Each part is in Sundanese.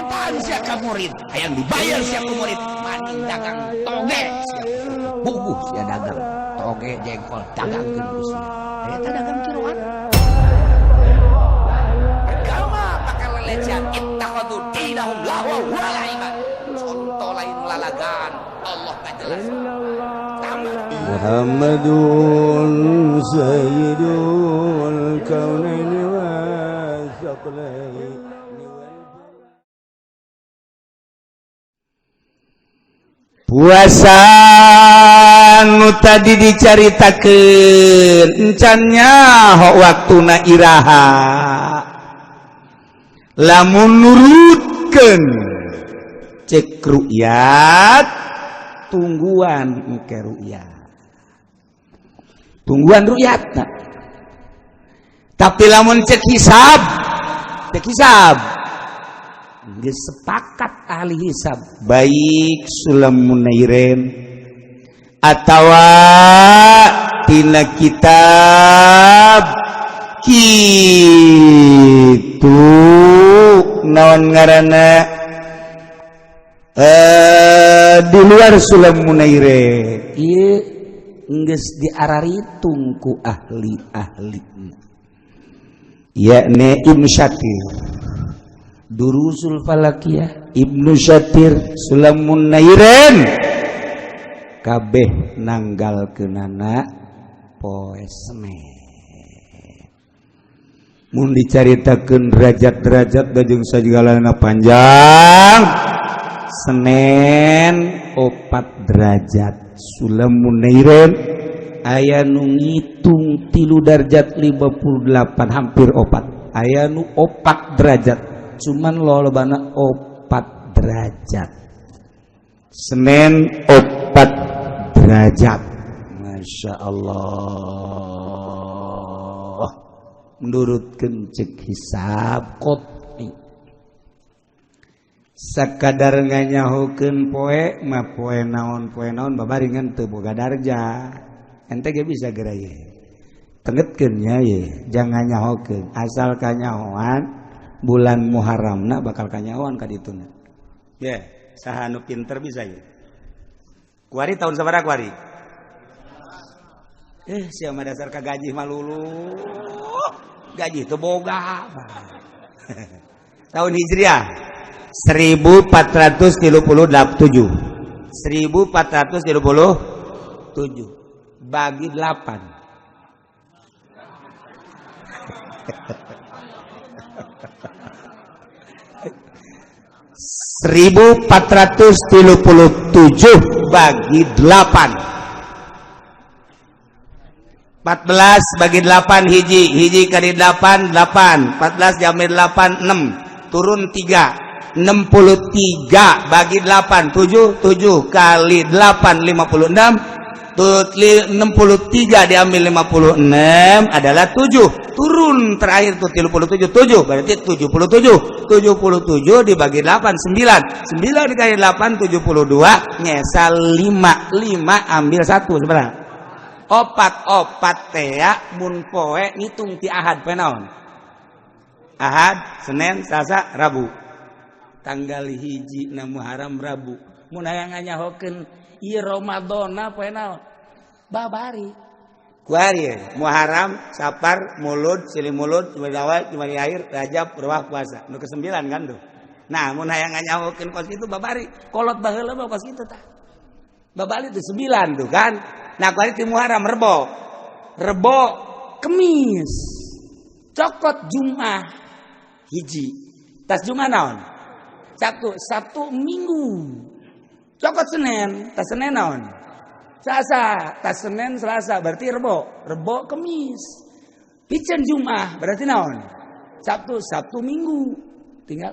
Dimintaan sia ka murid, hayang dibayar sia ku murid, maning dagang toge sia. Bubuh sia dagang toge jengkol dagangkeun ku sia. Eta dagang kiroan. Agama bakal lelecehan, ittakhadhu dinahum lahwa wa la'iban. Contoh lain lalagan Allah ngajelas. Tambah. محمد سيد الكونين والثقلين. Puasa nu tadi dicaritakeun encan nyaho waktuna iraha, lamun nurutkeun cek rukyat, tungguan engke rukyat, tungguan rukyat. Tapi lamun cek hisab, cek hisab geus sepakat ahli hisab, baik Sulam Munairen atawa tina kitab kitu naon ngaranna, di luar Sulam Munairen ieu geus diararitung ku ahli-ahli, yakni Ibnu Syatir, Durusul Falakiyah, Ibnu Syatir, Sulamun Nairen, kabeh nanggal kenana poe Senen. Mun dicaritakeun derajat-derajat jeung sagalana panjang, Senen 4 derajat Sulamun Nairen, aya nu ngitung 3 derajat 58, hampir 4, aya nu 4 derajat, cuman lolobana 4 derajat. Senin 4 derajat. Masya Allah, menurutkeun cek hisab qot'i, sakadar nganyahokeun poe mah, poe naon, poe naon, babaringan teu boga darjah. Ente ge bisa geura ye tengetkeun nya ye, jangan nyahokeun asal kanyahoan bulan Muharramna bakal kanyahoan ka dituna. Ye, saha nu pinter bisa ye? Kuari tahun sabaraha kuari? Sia mah dasar ka gaji malulu. Gaji teu boga. Tahun Hijriah 1437. 1437 bagi 8. 1437 bagi 8, 14 bagi 8 hiji, hiji kali 8 8, 14 jamir 8 6, turun 3, 63 bagi 8 7, 7 kali 8 56, 63 diambil 56 adalah 7, turun terakhir tuh 37, 7 berarti 77, 77 dibagi 8 9, 9 dikali 8 72, nyesal 5, 5 ambil 1 sebenarnya opat, opat tea mun poe ngitung ti Ahad, poe naon? Ahad, Senin, Selasa, Rabu, tanggal 1 na Muharram Rabu. Mun hayang nganyahokeun ieu Ramadana poe naon? Babari kuari Muharram, Sapar, Mulud, Silih Mulud, Jumadil Awal, Jumadil Akhir, Rajab, Ruwah, puasa nu ke-9 kan tuh. Nah, mun hayang nganyahokeun kos kitu babari, kolot baheula mah kos kitu tah. Babari itu 9 tuh kan. Nah, kuari ti Muharram Rebo. Rebo Kemis. Cokot Jumat 1. Tas Jumat naon? Sabtu, Sabtu Minggu. Cokot Senin, tas Senin naon? Selasa, tas Senin Selasa berarti Rebo, Rebo Kemis. Piceun Jumat berarti naon? Sabtu, Sabtu Minggu. Tinggal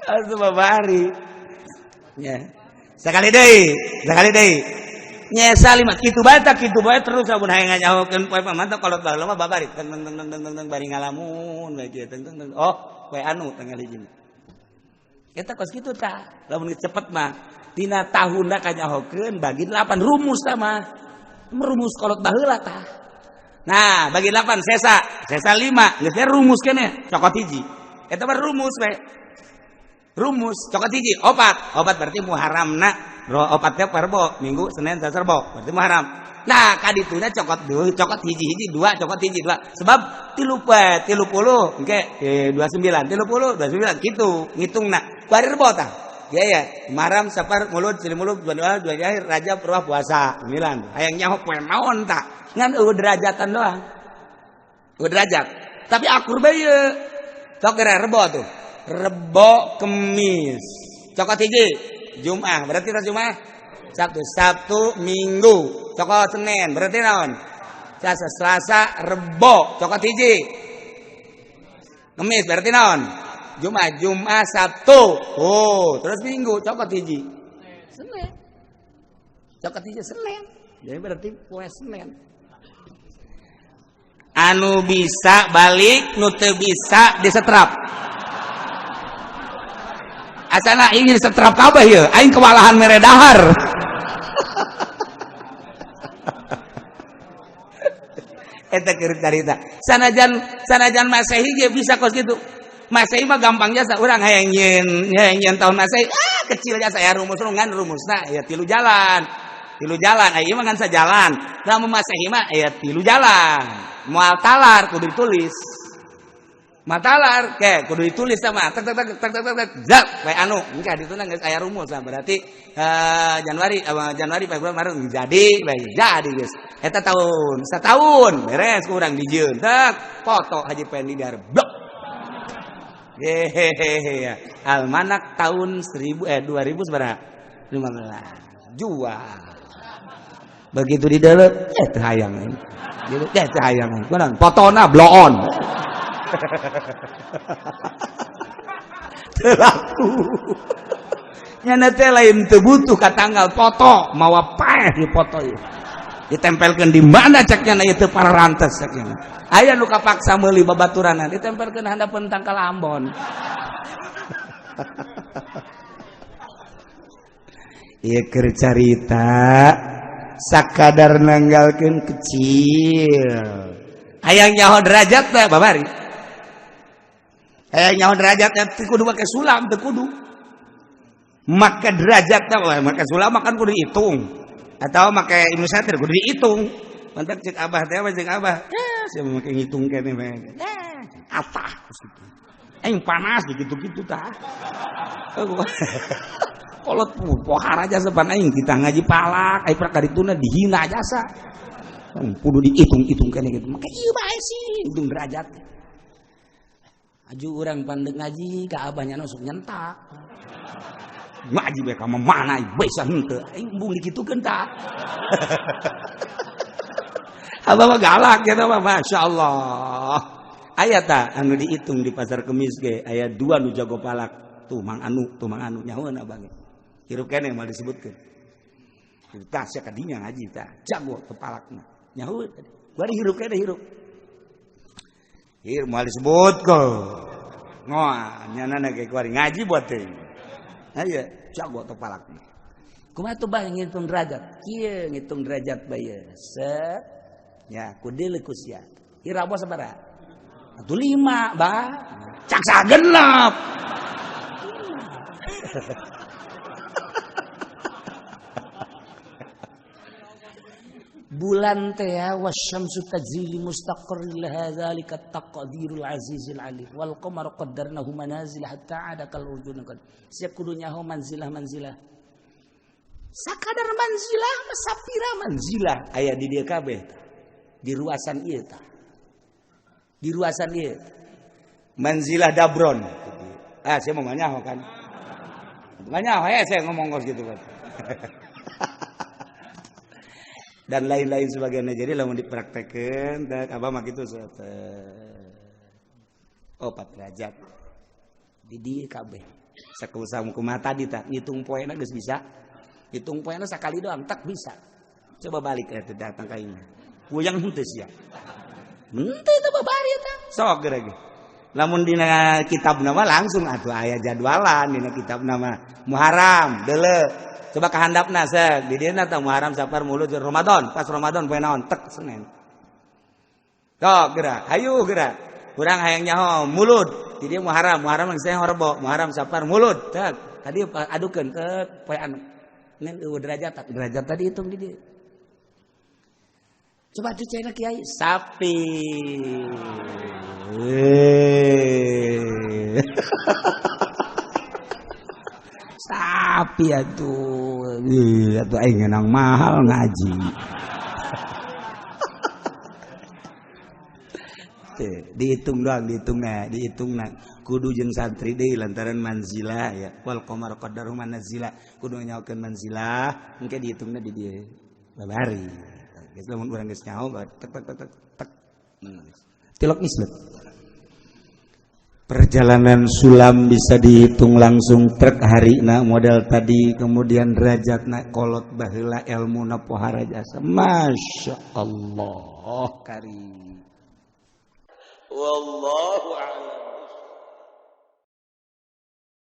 Aduh babari. Ya. Sekali deui, sekali deui. Nyesa lima kitu bae tak kitu bae terus amun hayang nganyahokeun poe mantap kolot baheula mah babari teng teng teng teng teng bari ngalamun bae kieu teng teng teng. Oh, poe anu tanggal 1. Eta kos kitu tah. Lamun cepet mah tina tahunna kanyahokeun bagi 8 rumus tah mah. Merumus kolot baheula tah. Nah, bagi 8 sesa, sesa 5, geus rumus keneh, cokot hiji. Eta mah rumus we. Rumus cokot hiji, opat. Opat berarti Muharramna, opatnya Rebo, Minggu, Senin, Selasa, Rebo, berarti Muharram. Nah, kadituna cokot dua, cokot hiji-hiji dua, cokot hiji dua. Sebab 30 engke 29, 30 29 gitu ngitungna. Kuari Rebo tah. Ya ya, Muharram, Safar, Mulud, Sri Mulud, dua dua, dua akhir, Rajab, Ruah, puasa, 9. Hayang nyaho poe naon tah? Ngan eueuh derajatan doang. Eueuh derajat. Tapi akur bae ye. Sok geura Rebo tuh. Rebo Kemis. Cokot hiji, Jumat. Berarti tas Jumat? Sabtu, Sabtu, Minggu. Cokot Senin, berarti naon? Selasa, Selasa, Rebo, cokot hiji. Kemis berarti naon? Jumat, Jumat, Sabtu. Oh, terus Minggu cokot hiji. Senin. Cokot hiji Senin. Jadi berarti poe Senin. Anu bisa balik, nu teu bisa disetrap. Asana ingin disetrap kabeh ieu, aing kewalahan mere dahar. Eta keur carita. Sanajan Masehi ge bisa kos kitu. Masehi mah gampang jasa urang hayang nyieun tahun Masehi. Ah, kecil jasa ya rumus ngan rumusna ya 3 jalan. 3 jalan, aya mah ngan sajalan. Lamun Masehi mah aya 3 jalan. Moal talar kudu ditulis. Matalar ke kudu ditulis sama tek tek tek tek tek tek zap bae anu engke dituna geus aya rumus lah berarti Januari Januari Februari Maret jadi bae jadi geus eta tahun setahun beres kurang dijieun tek foto Haji Pendi di blok hehehe almanak tahun 2000 sabaraha 15 jual begitu di dalam teu hayang gitu teu hayang kunaon fotona bloon telaku nyana teh lain teu butuh ka tanggal foto mawa paeh di foto ieu ditempelkeun di mana cek nyana ieu teu pararantes cek nyana aya nu kapaksa meuli babaturanna ditempelkeun handapeun tangkal Ambon. Ieu keur carita sakadar nanggalkeun kecil hayang nyaho derajat teh babari hayang nyaho derajatnya teu kudu make sulam teu kudu make derajatna wah make sulam makan kudu dihitung atau make Ibnu Satir kudu dihitung mantak cek abah teh cek abah sia make ngitung keneh bae atah aing panas gitu-gitu tah kolot pohara jasa pan aing kita ngaji palak aing prak kadituna dihina jasa kudu dihitung-hitung keneh gitu make ieu bae sih hitung derajat. Aju urang pandek ngaji ka abahnya sok nyentak. Ngaji bae ka mana bisa henteu aing embung dikitukeun tah. Abah mah galak eta mah masyaallah. Aya tah anu dihitung di pasar Kemis ge aya 2 nu jago palak tuh mang anu nyahoeun abah ge. Hirup keneh moal disebutkeun. Tah sia kadinya ngaji tah jago teu palakna. Nyahoeun bari hirup keneh hirup. Hir moal disebut ko. Ngoa nyana ge kuari ngaji buat teh. Aya jago teu palakna. Kumaha tuh bah ngitung derajat? Kieu ngitung derajat bae. Set. Ya, kudu ku sia. Ira bos sabaraha? Atuh 5, bah. Cak sagenep. Bulan teh wasyamsu tajri li mustaqarrin laha zalika taqdirul azizil alim wal qamaru qaddarnahu manazil hatta ada kal urjun qad sia kudu nyaho manzilah manzilah sakadar manzilah mah sapira manzilah aya di dieu kabeh di ruasan ieu tah di ruasan ieu manzilah dabron ah sia mah nyaho kan nyaho ya saya ngomong kos gitu kan. Dan lain-lain sebagainya. Jadi lamun dipraktekeun teh abah mah kitu oh 4 derajat di dieu kabeh sakumaha kumaha tadi tah ngitung poena geus bisa hitung poena sakali doang tak bisa coba balik eta datang ka imah puyang henteu sia henteu teh babari eta sok geura ge lamun dina kitab nama langsung atuh aya jadwalan dina kitab nama Muharram deuleu coba kahandapna sek di dieu tah Muharram Safar Mulud Ramadan pas Ramadan poe naon tek Senin Tok gerak, hayu gerak. Kurang hayang nyaho mulud. Di dieu Muharram, Muharram saya horbo, Muharram Safar mulud. Tek, tadi adukeun tek poe anu. Ngan eueuh derajat, derajat tadi hitung di dieu. Coba tuh cina kiai sapi. Sapi atuh. Ih, atuh aing ngenang mahal ngaji. Dihitung doang, dihitungna, dihitungna. Kudu jeung santri deui lantaran manzilah ya. Wal qamar qaddaru manazila. Kudu nyaokeun manzilah, engke dihitungna di dieu. Babari. Geus lamun urang geus nyaho tek tek tek tek. Tilok islet. Perjalanan sulam bisa dihitung langsung truk harina model tadi, kemudian derajatna kolot baheula ilmuna pohara jasa. Masya Allah karim. Wallahu a'lam.